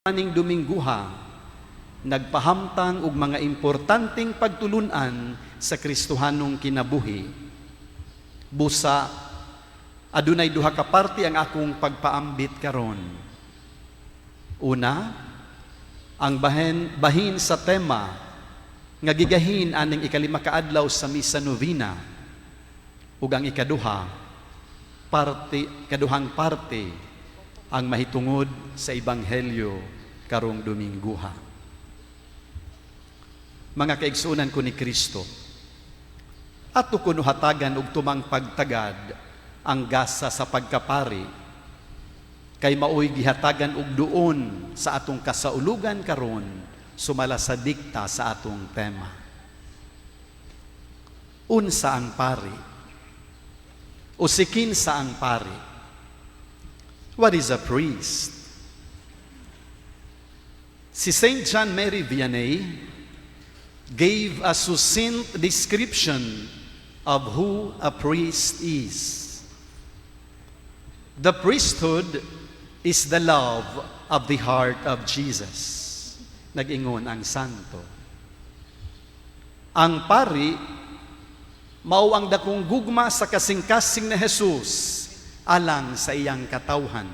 Aning Domingguha nagpahamtang og mga importanteng pagtulunan sa Kristohanong kinabuhi. Busa adunay duha ka parte ang akong pagpaambit karon. Una, ang bahin sa tema nga gigahin aning 5 ka adlaw sa misa novena, ug ang ikaduha parte, kaduhang parte, ang mahitungod sa ebanghelyo karong Domingguha. Mga kaigsuonan ko ni Kristo, ato kuno hatagan og tumang pagtagad ang gasa sa pagkapari kay maoy gihatagan og duon sa atong kasaulugan karon sumala sa dikta sa atong tema. Unsa ang pari? O si kinsa ang pari? What is a priest? Si Saint John Mary Vianney gave a succinct description of who a priest is. "The priesthood is the love of the heart of Jesus." Nag-ingon ang santo. Ang pari mao ang dakong gugma sa kasing-kasing ni Jesus alang sa iyang katawhan.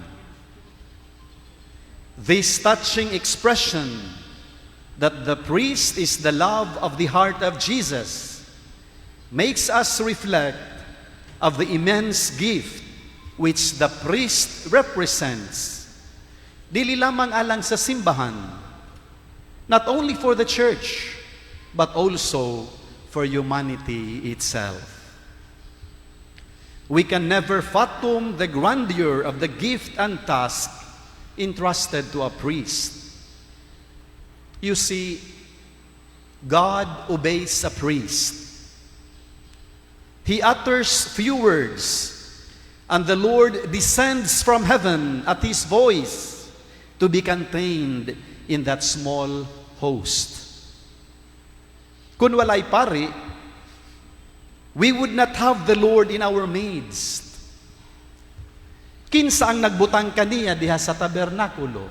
This touching expression that the priest is the love of the heart of Jesus makes us reflect of the immense gift which the priest represents. Dili lamang alang sa simbahan, not only for the church, but also for humanity itself. We can never fathom the grandeur of the gift and task entrusted to a priest. You see, God obeys a priest. He utters few words, and the Lord descends from heaven at his voice to be contained in that small host. Kung walay pari, we would not have the Lord in our midst. Kinsa ang nagbutang kaniya diha sa tabernakulo?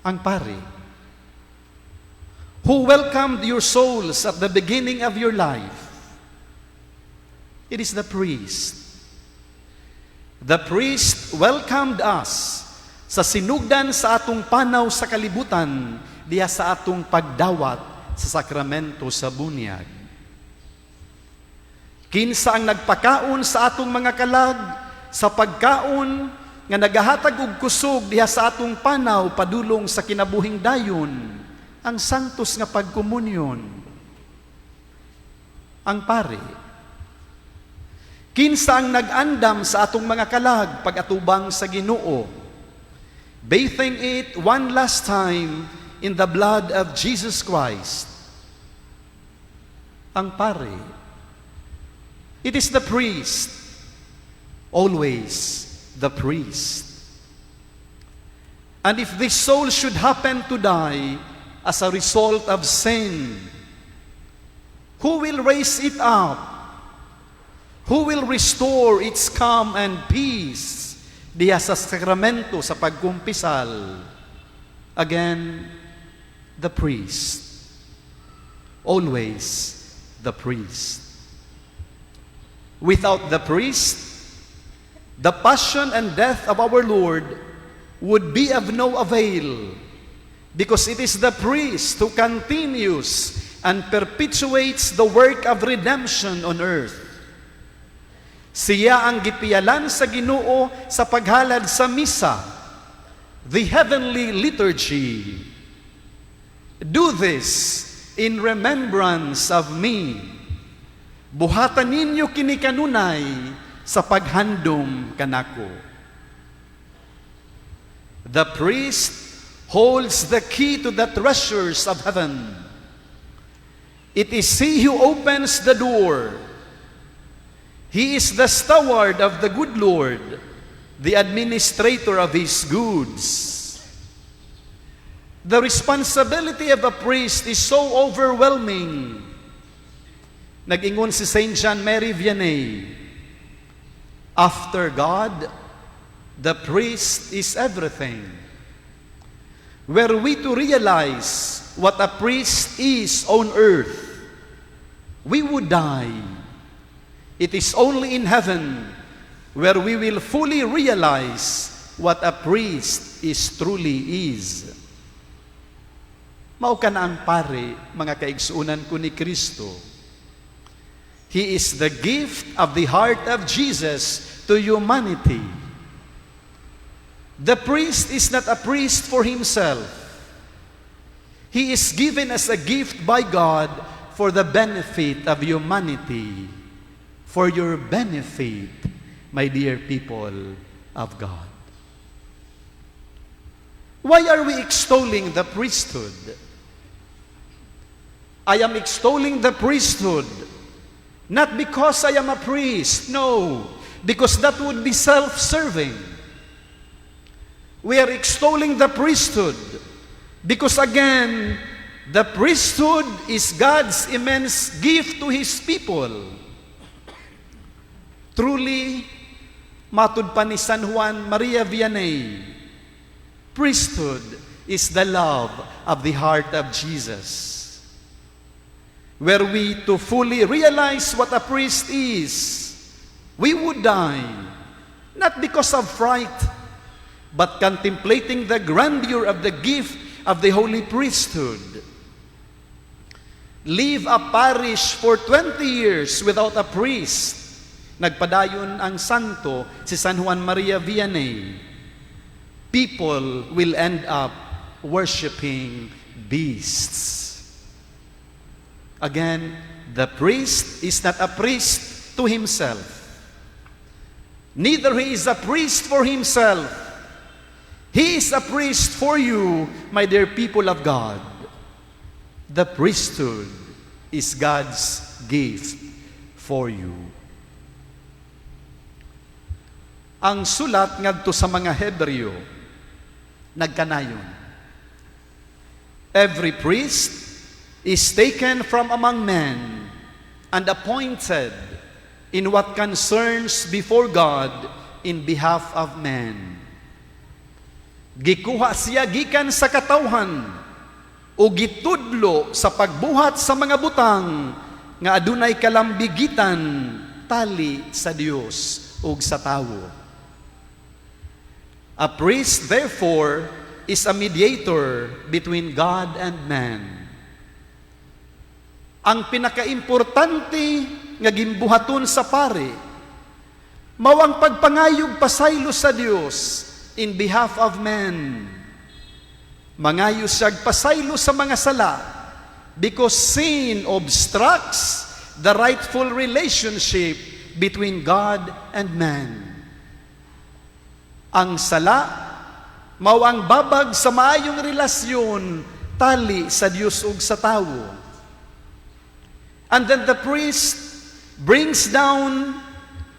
Ang pari. Who welcomed your souls at the beginning of your life? It is the priest. The priest welcomed us sa sinugdan sa atong panaw sa kalibutan, diha sa atong pagdawat sa sakramento sa bunyag. Kinsa ang nagpakaon sa atong mga kalag sa pagkaon nga nagahatag og kusog diha sa atong panaw padulong sa kinabuhing dayon, ang santos nga pagkomunyon? Ang pari. Kinsa ang nag-andam sa atong mga kalag pag-atubang sa Ginoo, bathing it one last time in the blood of Jesus Christ? Ang pari. It is the priest. Always the priest. And if this soul should happen to die as a result of sin, who will raise it up? Who will restore its calm and peace diha sa sakramento sa pagkumpisal? Again, the priest. Always the priest. Without the priest, the passion and death of our Lord would be of no avail because it is the priest who continues and perpetuates the work of redemption on earth. Siya ang gipiyalan sa Ginoo sa paghalad sa misa, the heavenly liturgy. "Do this in remembrance of me." "Buhatan ninyo kini kanunay sa paghandom kanako." The priest holds the key to the treasures of heaven. It is he who opens the door. He is the steward of the good Lord, the administrator of his goods. The responsibility of a priest is so overwhelming. Nag-ingon si Saint John Mary Vianney, "After God, the priest is everything." Were we to realize what a priest is on earth, we would die. It is only in heaven where we will fully realize what a priest is truly is. Mao kana ang pare, mga kaigsuonan ko ni Kristo. He is the gift of the heart of Jesus to humanity. The priest is not a priest for himself. He is given as a gift by God for the benefit of humanity, for your benefit, my dear people of God. Why are we extolling the priesthood? I am extolling the priesthood not because I am a priest, no, because that would be self-serving. We are extolling the priesthood because, again, the priesthood is God's immense gift to His people. Truly, matud pa ni San Juan Maria Vianney, priesthood is the love of the heart of Jesus. Were we to fully realize what a priest is, we would die, not because of fright, but contemplating the grandeur of the gift of the holy priesthood. Leave a parish for 20 years without a priest. Nagpadayon ang santo si San Juan Maria Vianney. People will end up worshiping beasts. Again, the priest is not a priest to himself. Neither he is a priest for himself. He is a priest for you, my dear people of God. The priesthood is God's gift for you. Ang sulat ngadto sa mga Hebreo nagkanayon. Every priest is taken from among men and appointed in what concerns before God in behalf of men. Gikuha siya gikan sa katawhan o gitudlo sa pagbuhat sa mga butang nga adunay kalambigitan tali sa Dios ug sa tawo. A priest, therefore, is a mediator between God and man. Ang pinakaimportante nga gimbuhaton sa pare mao ang pagpangayog pasaylo sa Dios in behalf of men. Mangayo siya'g pasaylo sa mga sala because sin obstructs the rightful relationship between God and man. Ang sala mao ang babag sa maayong relasyon tali sa Dios ug sa tawo. And then the priest brings down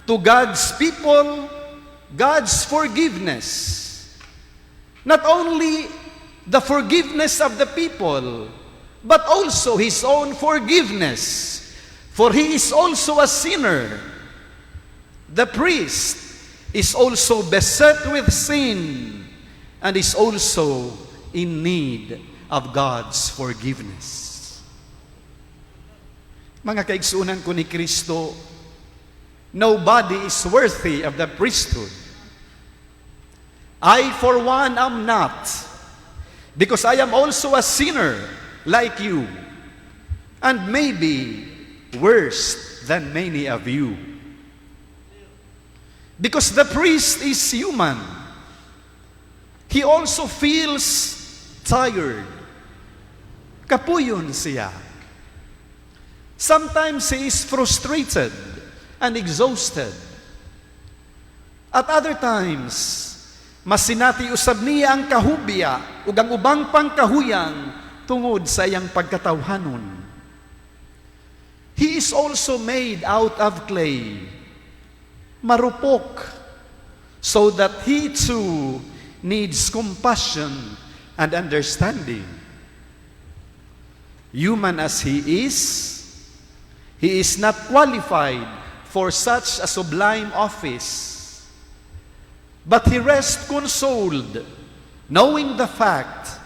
to God's people God's forgiveness. Not only the forgiveness of the people, but also his own forgiveness. For he is also a sinner. The priest is also beset with sin and is also in need of God's forgiveness. Mga kaigsuonan ko ni Kristo, nobody is worthy of the priesthood. I, for one, am not, because I am also a sinner like you, and maybe worse than many of you. Because the priest is human. He also feels tired. Kapuyon siya. Sometimes he is frustrated and exhausted. At other times, masinati usab niya ang kahubya ug ang ubang pang kahuyang tungod sa iyang pagkatawhanon. He is also made out of clay, marupok, so that he too needs compassion and understanding. Human as he is not qualified for such a sublime office. But he rests consoled, knowing the fact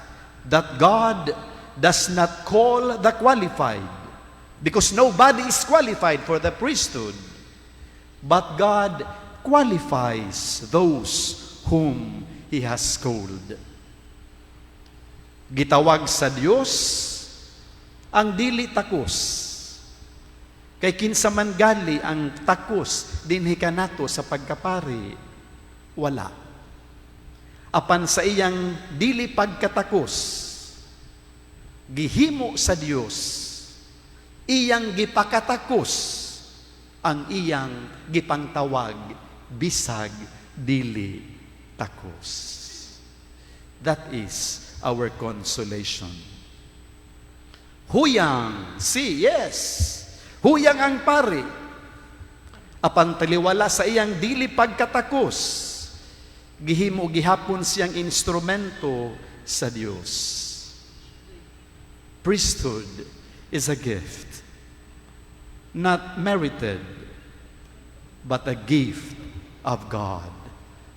that God does not call the qualified, because nobody is qualified for the priesthood, but God qualifies those whom He has called. Gitawag sa Dios ang dili takos. Kay kinsa man gali ang takos dinhi kanato sa pagkapari? Wala. Apan sa iyang dili pagkatakos, gihimo sa Dios, iyang gipakatakos ang iyang gipangtawag bisag dili takos. That is our consolation. Huyang, see, yes. Huyang ang pari. Apan taliwala sa iyang dili pagkatakos, gihimo gihapon siyang instrumento sa Dios. Priesthood is a gift, not merited, but a gift of God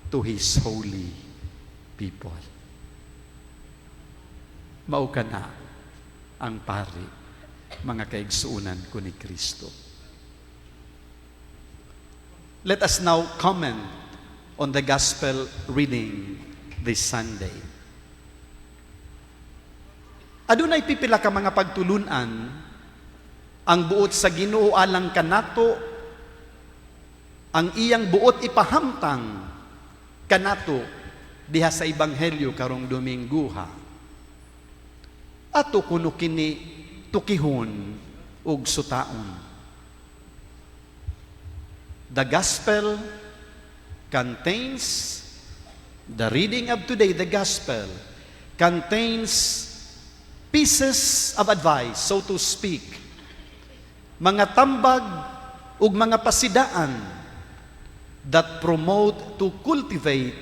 to His holy people. Mao kana ang pari, mga kaigsuunan ko ni Kristo. Let us now comment on the gospel reading this Sunday. Adunay pipila ka mga pagtulunan ang buot sa Ginoo alang kanato, ang iyang buot ipahamtang kanato diha sa ebanghelyo karong Domingguha. Ato kuno kini tukihon ug sutaon. The gospel contains the reading of today, the gospel contains pieces of advice, so to speak. Mga tambag ug mga pasidaan that promote to cultivate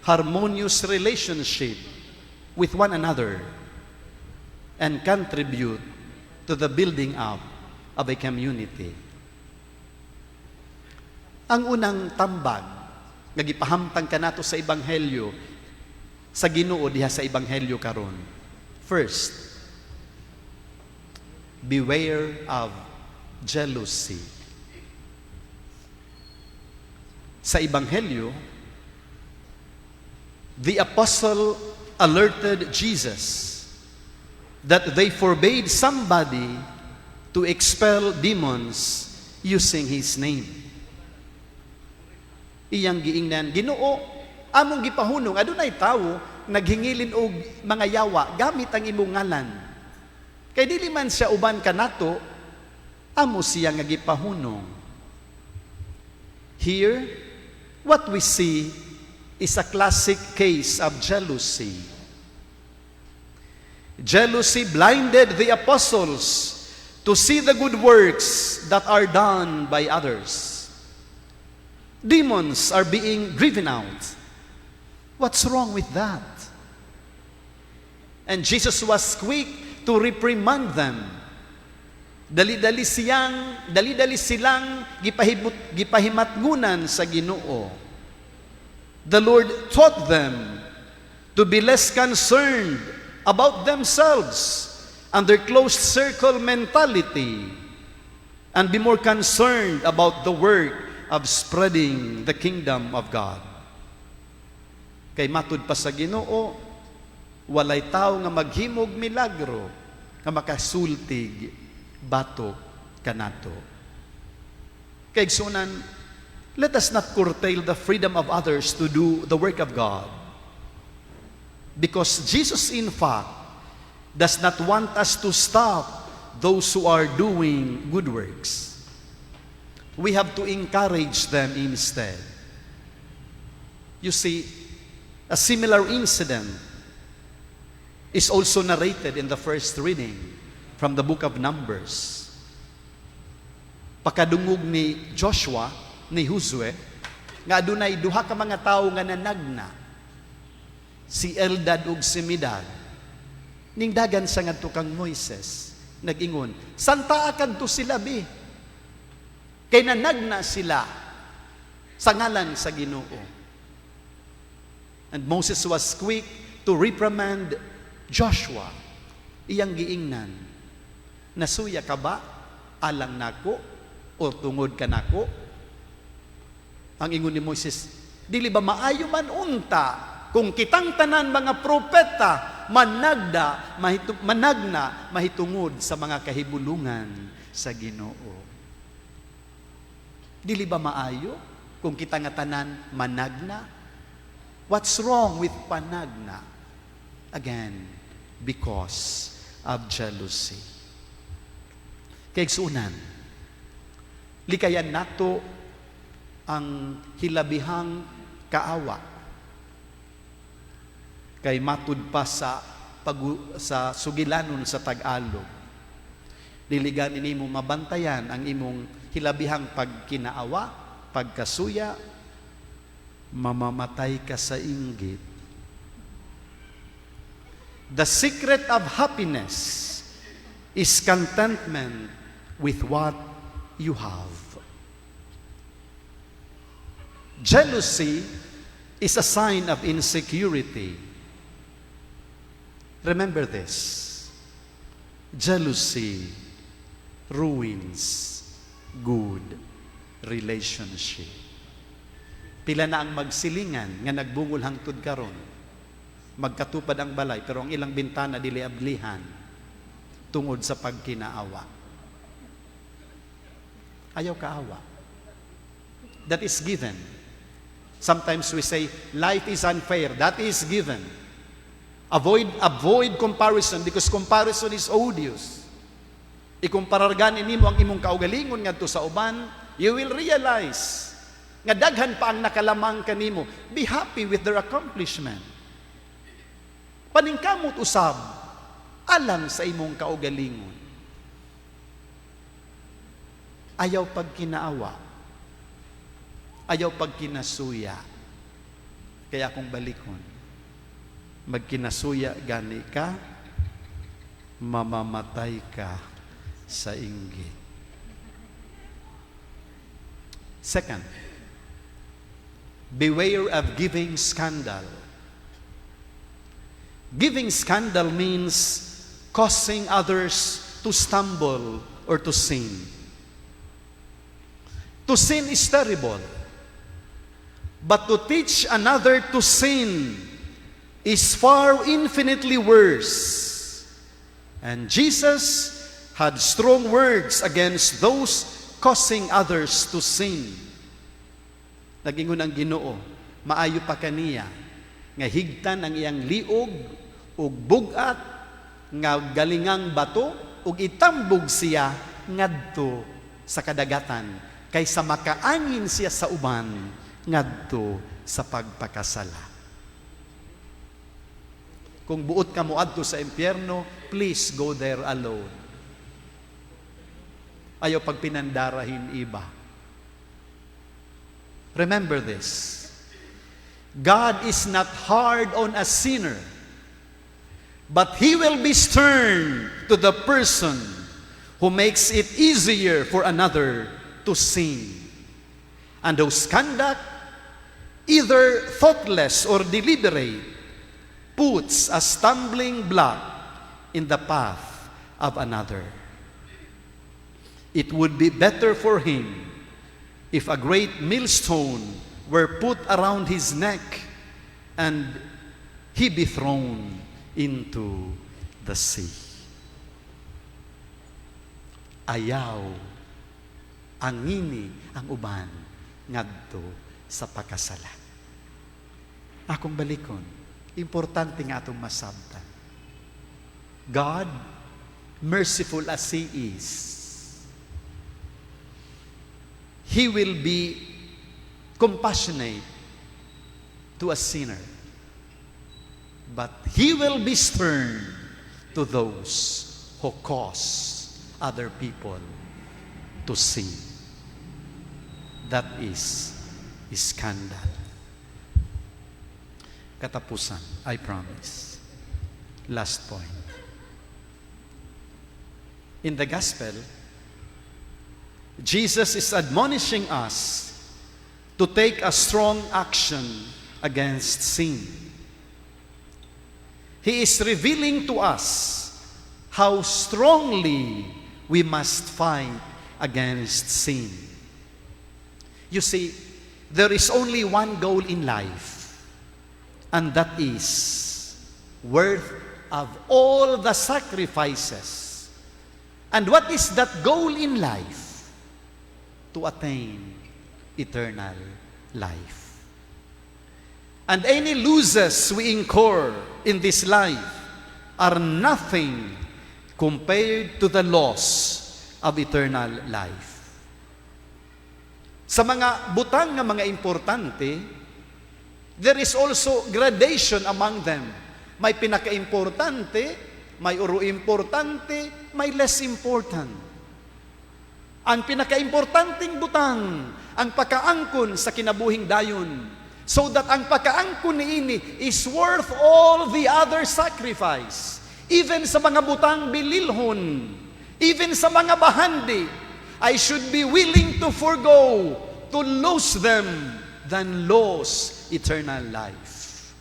harmonious relationship with one another and contribute to the building up of a community. Ang unang tambag nga gipahamtang kanato sa ebanghelyo sa Ginoo diha sa ebanghelyo karon. First, beware of jealousy. Sa ebanghelyo, the apostle alerted Jesus that they forbade somebody to expel demons using his name. Iyang giingnan, "Ginoo, among gipahunong, adunay tawo naghingilin og mga yawa gamit ang imong ngalan. Kay dili man siya uban kanato, amo siya nga gipahunong." Here, what we see is a classic case of jealousy. Jealousy blinded the apostles to see the good works that are done by others. Demons are being driven out. What's wrong with that? And Jesus was quick to reprimand them. Dali-dali silang gipahimatngunan sa Ginoo. The Lord taught them to be less concerned about themselves and their closed circle mentality and be more concerned about the work of spreading the kingdom of God. Kay matud pa sa Ginoo, walay tao nga maghimog milagro nga makasultig batok kanato. Kaigsuonan, let us not curtail the freedom of others to do the work of God. Because Jesus, in fact, does not want us to stop those who are doing good works. We have to encourage them instead. You see, a similar incident is also narrated in the first reading from the book of Numbers. Pakadungog ni Joshua, ni Josue, nga adunay duha ka mga tawo nga nanagna, si Eldad ug si Medad. Ningdagan siya ngadto kang Moises, nag-ingon, "Santaa kadto sila bi. Kay nanagna sila sa ngalan sa Ginoo." And Moses was quick to reprimand Joshua, iyang giingnan, "Nasuya ka ba alang nako o tungod ka nako?" Ang ingon ni Moises, "Dili ba maayo man unta kung kitang tanan mga propeta managda managna mahitungod sa mga kahibulungan sa Ginoo?" Dili ba maayo kung kita nga tanan managna? What's wrong with panagna? Again, because of jealousy. Kaigsuonan, likayan nato ang hilabihang kaawa. Kay matud pa sa sugilanon sa Tagalog, dili gani nimo mabantayan ang imong hilabihang pagkinaawa, pagkasuya, mamamatay ka sa inggit. The secret of happiness is contentment with what you have. Jealousy is a sign of insecurity. Remember this. Jealousy ruins good relationship. Pila na ang magsilingan nga nagbungol hangtod karon. Magkatupad ang balay pero ang ilang bintana dili ablihan tungod sa pagkinaawa. Ayaw kaawa. That is given. Sometimes we say life is unfair. That is given. Avoid comparison because comparison is odious. Ikumparar gani nimo ang imong kaugalingon ngadto sa uban, you will realize nga daghan pa ang nakalamang kanimo. Be happy with their accomplishment. Paningkamot usab alang sa imong kaugalingon. Ayaw pagkinaawa. Ayaw pagkinasuya. Kaya kung balikon, magkinasuya gani ka, mamamatay ka sa inggit. Second, beware of giving scandal. Giving scandal means causing others to stumble or to sin. To sin is terrible. But to teach another to sin is far infinitely worse. And Jesus had strong words against those causing others to sin. Nagingon ang Ginoo, maayo pa kaniya nga higtan ang iyang liog ug bug-at nga galingang bato ug itambog siya ngadto sa kadagatan kaysa makaangin siya sa uban ngadto sa pagpakasala. Kung buot ka moadto sa impyerno, please go there alone. Ayaw pagpinandarahin iba. Remember this. God is not hard on a sinner, but He will be stern to the person who makes it easier for another to sin and whose conduct, either thoughtless or deliberate, puts a stumbling block in the path of another. It would be better for him if a great millstone were put around his neck and he be thrown into the sea. Ayaw angini ang uban ngadto sa pakasala. Akong balikon, importante nga atong masabtan. God, merciful as He is, He will be compassionate to a sinner. But He will be stern to those who cause other people to sin. That is scandal. Katapusan, I promise. Last point. In the gospel, Jesus is admonishing us to take a strong action against sin. He is revealing to us how strongly we must fight against sin. You see, there is only one goal in life, and that is worth of all the sacrifices. And what is that goal in life? To attain eternal life. And any losses we incur in this life are nothing compared to the loss of eternal life. Sa mga butang nga mga importante, there is also gradation among them. May pinaka-importante, may uro importante, may less important. Ang pinaka-importanteng butang, ang pakaangkon sa kinabuhing dayon, so that ang pakaangkon niini is worth all the other sacrifice. Even sa mga butang bililhon, even sa mga bahandi, I should be willing to forgo, to lose them, than lose eternal life.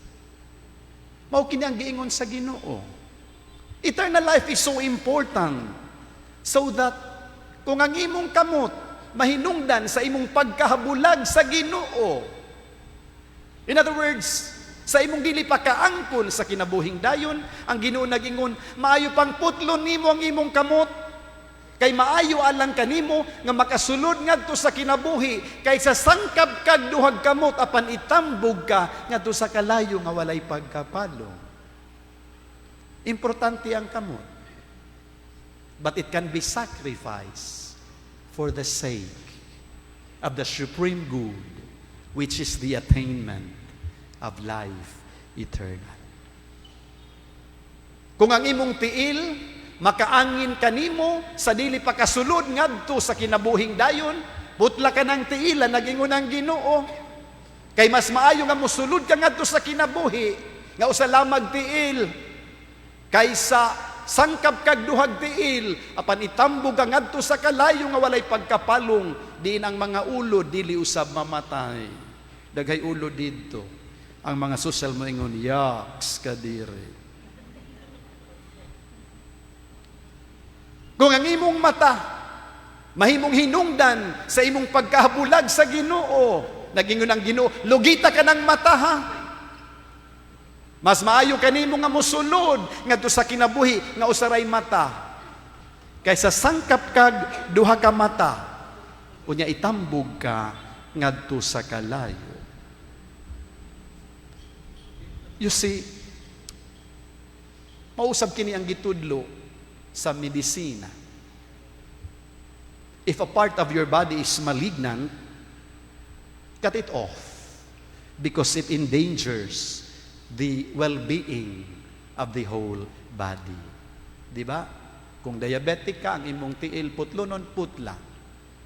Mao kini ang giingon sa Ginoo. Eternal life is so important so that kung ang imong kamot mahinungdan sa imong pagkahabulag sa Ginoo. In other words, sa imong dili pa kaangkon sa kinabuhing dayon, ang Ginoo nagingon, "Maayo pang putlon nimo ang imong kamot kay maayo alang kanimo nga makasulod ngadto sa kinabuhi kaysa sangkab kag duhag kamot apan itambog ka ngadto sa kalayo nga walay pagkapalong." Importante ang kamot. But it can be sacrificed for the sake of the supreme good, which is the attainment of life eternal. Kung ang imong tiil makaangin kanimo sa dili pa kasulod ngadto sa kinabuhing dayon, putla ka ng tiila, nagingon ang Ginoo. Kay mas maayo nga mosulod ka ngadto sa kinabuhi nga usa lamang tiil kaysa sangkab kag duhag tiil apan itambog ka ngadto sa kalayo nga walay pagkapalong, diin ang mga ulod dili usab mamatay. Daghay ulod didto. Ang mga social moingon, "Yaks kadiri." Kung ang imong mata mahimong hinungdan sa imong pagkahabulag sa Ginoo, nagingon ang Ginoo, "Lugita ka ng mata ha. Mas maayo kanimo nga mosulod ngadto sa kinabuhi nga usa ray mata kaysa sangkap kag duha ka mata unya itambog ka ngadto sa kalayo." You see, mausab kini ang gitudlo sa medisina. If a part of your body is malignant, cut it off because it endangers the well-being of the whole body. Di ba? Kung diabetic ka, ang imong tiil putlonon, putla.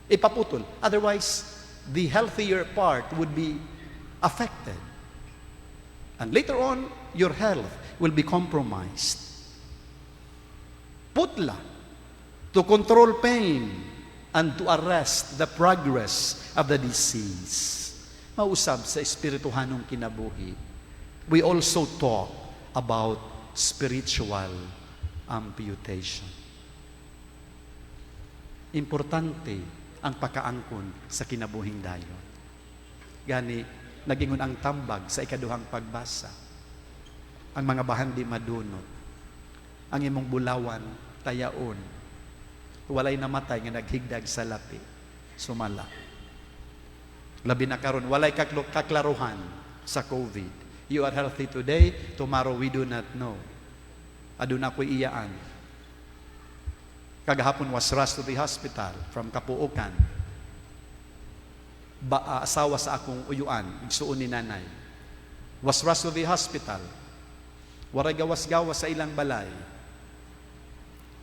Ipaputol. Otherwise, the healthier part would be affected. And later on, your health will be compromised. Putla to control pain and to arrest the progress of the disease. Mausab sa espirituhanong kinabuhi. We also talk about spiritual amputation. Importante ang pakaangkon sa kinabuhing dayon. Gani, nagingon ang tambag sa ikaduhang pagbasa, "Ang mga bahandi madunot. Ang imong bulawan, tayaon. Walay namatay nga naghigdag sa lapi." Sumala. Labi na karon, walay kaklaruhan sa COVID. You are healthy today, tomorrow we do not know. Aduna ko'y iyaan. Kagahapon was rushed to the hospital from Kapuokan. Ba, asawa sa akong uyuan, igsuon ni nanay. Was rushed to the hospital. Waray gawas-gawas sa ilang balay.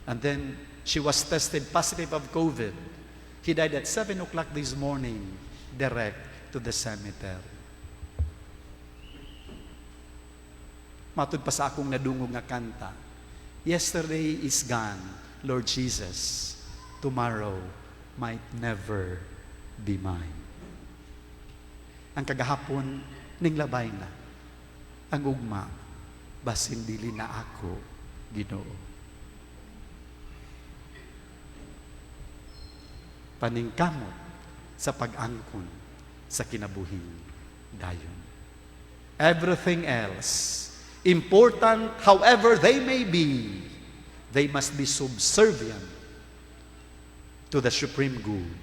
And then she was tested positive of COVID. He died at 7 o'clock this morning, direct to the cemetery. Matud pa sa akong nadungog nga kanta, "Yesterday is gone, Lord Jesus. Tomorrow might never be mine." Ang kagahapon, ning labay na. Ang ugma, Basin dili na ako, Ginoo. Paningkamot sa pag-angkon sa kinabuhing dayon. Everything else, important however they may be, they must be subservient to the supreme good,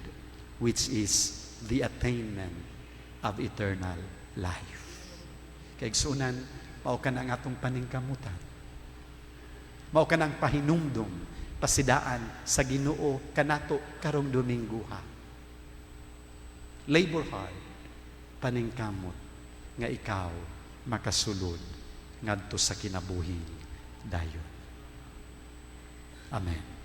which is the attainment of eternal life. Kaigsuonan, mao kana ang atong paningkamutan. Mao kana ang pahinumdum, pasidaan sa Ginoo kanato karong Domingo ha. Labor hard, paningkamot nga ikaw makasulod ngadto sa kinabuhing dayon. Amen.